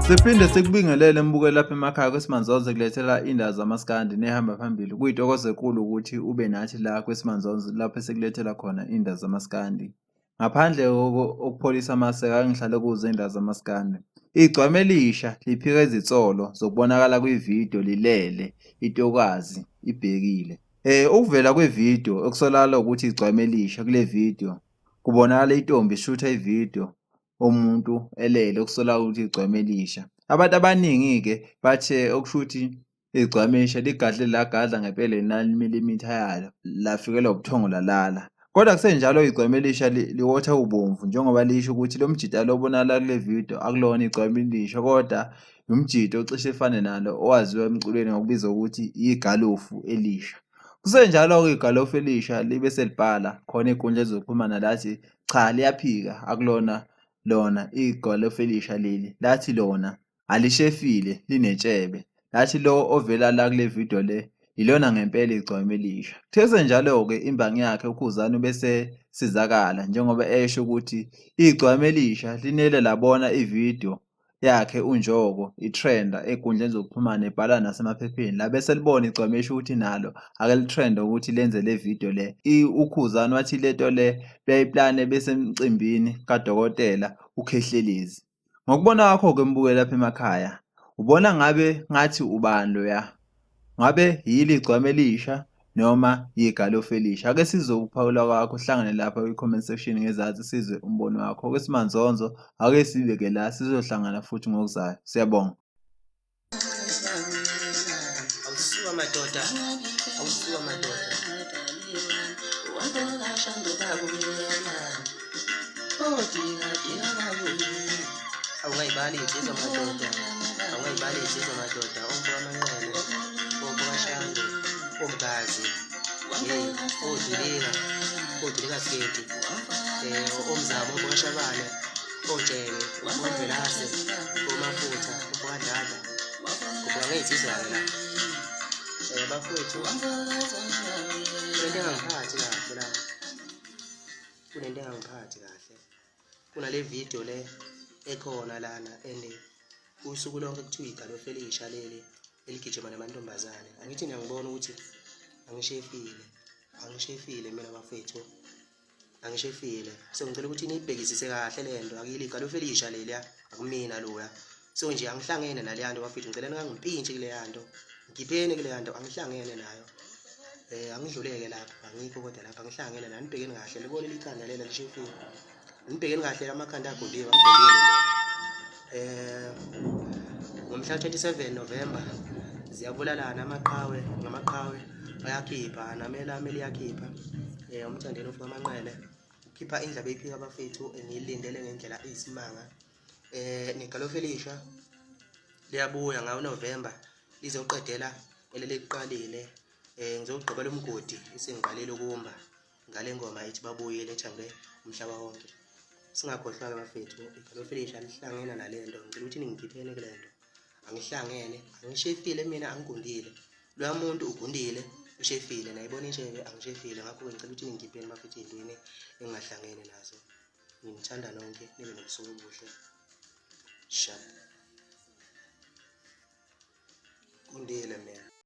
Siphinde sikubingelele mbukeli lapha emakhaya kweSimanzonzo kulethela indaba zamaskandi nehamba phambili. Kuyintokozo enkulu ukuthi ube nathi la kweSimanzonzo lapho esikulethela khona indaba zamaskandi. Ngaphandle kokupholisa amaseko ake ngihlale kuzo iy'ndaba zamaskandi. Igcwama elisha liphika izinsolo zokubonakala kwividiyo lilele intokazi ibhekile. Ukuvela kwevidiyo okusolakala ukuthi igcwama elisha kule vidiyo kubonakala intombi ishutha ividiyo umuntu elele okusolakala ukuthi igcwama elisha. Abantu abaningi-ke bathe okusho ukuthi igcwama elisha ligadle lagadla ngempela i-nine millimeter yalo lafikelwa ubuthongo lalala. Kodwa kusenjalo igcwama elisha liwotha ubomvu njengoba lisho ukuthi lo mjita lo obonakala kule vidiyo akulona igcwama elisha kodwa umjita ocishe efane nalo owaziwa emculweni ngokubizwa ukuthi igalofu elisha. Kusenjalo-ke igalofu elisha libe selibhala khona ey'nkundleni zokuxhumana lathi cha liyaphika akulona lona igalofu elisha leli, lathi lona alishefile linetshebe, lathi lo ovela la kule vidiyo le ilona ngempela igcwama elisha. Kuthe kusenjalo-ke imbangi yakhe uKhuzani ubesesizakala njengoba esho ukuthi igcwama elisha linele labona ividiyo yakhe uNjoko itrenda ey'nkundleni zokuxhumana ibhala nasemaphepheni labe selibona igcwamesha ukuthi nalo ake litrende ukuthi lenze le video le. UKhuzani wathi lento le beyayiplane besemcimbini kadokotela uKhehlelezi. Ngokubona kwakho-ke mbukeli lapha emakhaya, ubona ngabe ngathi ubani loya? Ngabe yilo igcwama elisha noma yigalofu elisha? Ake sizwe ukuphawula kwakho sihlangane lapha kwi-comment section ngezansi sizwe umbono wakho. Okwesimanzonzo ake sibeke la sizohlangana futhi ngokuzayo. Siyabonga. Awusuka madoda, awusuka madoda. Awungayibali insizwa madoda, awungayibali insizwa madoda, omfo kaManqele, omfo kaShandu, omgazi, hey, odilika, odilika Siketi, eh, omzamo, omfo kaShabane, otshebe, omfo kaMvelase, omafutha, omfo kaDladla, kubuka ngey'nsizwa-ke la. Eh, bafowethu, kunento engangiphathi kahle la. Kunento engangiphathi kahle. Kunale video le ekhona lana and usuku lonke kuthiwa igalofu elisha leli eligijima namantombazane. Angithi niyangibona ukuthi angishefile, angishefile mina bafethu, angishefile. So ngicela ukuthi niyibhekisise kahle le nto, akuyilo igalofu elisha leliya, akumina loya. So nje angihlangene naleya nto bafethu, ngicela ningangimpintshi kuleya nto, ngikhipheni kuleya nto, angihlangene nayo. Eh angidluleke lapha, angikho kodwa lapha angihlangene nani, nibhekeni kahle, libone likhanda lela lishefile. Nibhekeni kahle amakhanda agundiwe, angigundile mina. Eh ngomhla 27 November ziyabulalana amaqhawe ngamaqhawe ayakhipha nami elami liyakhipha. Eh umthandeni ufuka amanqele ukhipha indlebe iphika abafethu engiyilindele ngendlela eyisimanga. Eh negalofu elisha liyabuya ngawo November lizoqedela eleliqalile. Eh ngizogqibela umgodi esengiqalile ukumba ngale ngoma ethi babuyile ethandwe umhlaba wonke. Singakhohlwa-ke bafethu igalofu elisha lihlangene nale nto. Ngicela ukuthi ningikhipheni kule nto. Angihlangene, angishefile mina angigundile. Loya muntu ugundile, ushefile nayibona intshebe angishefile. Ngakho-ke ngicela ukuthi ningikhipheni bafethu ey'ntweni engingahlangene nazo. Nginithanda nonke nibe nobusuku obuhle. Sharp. Gundile mina.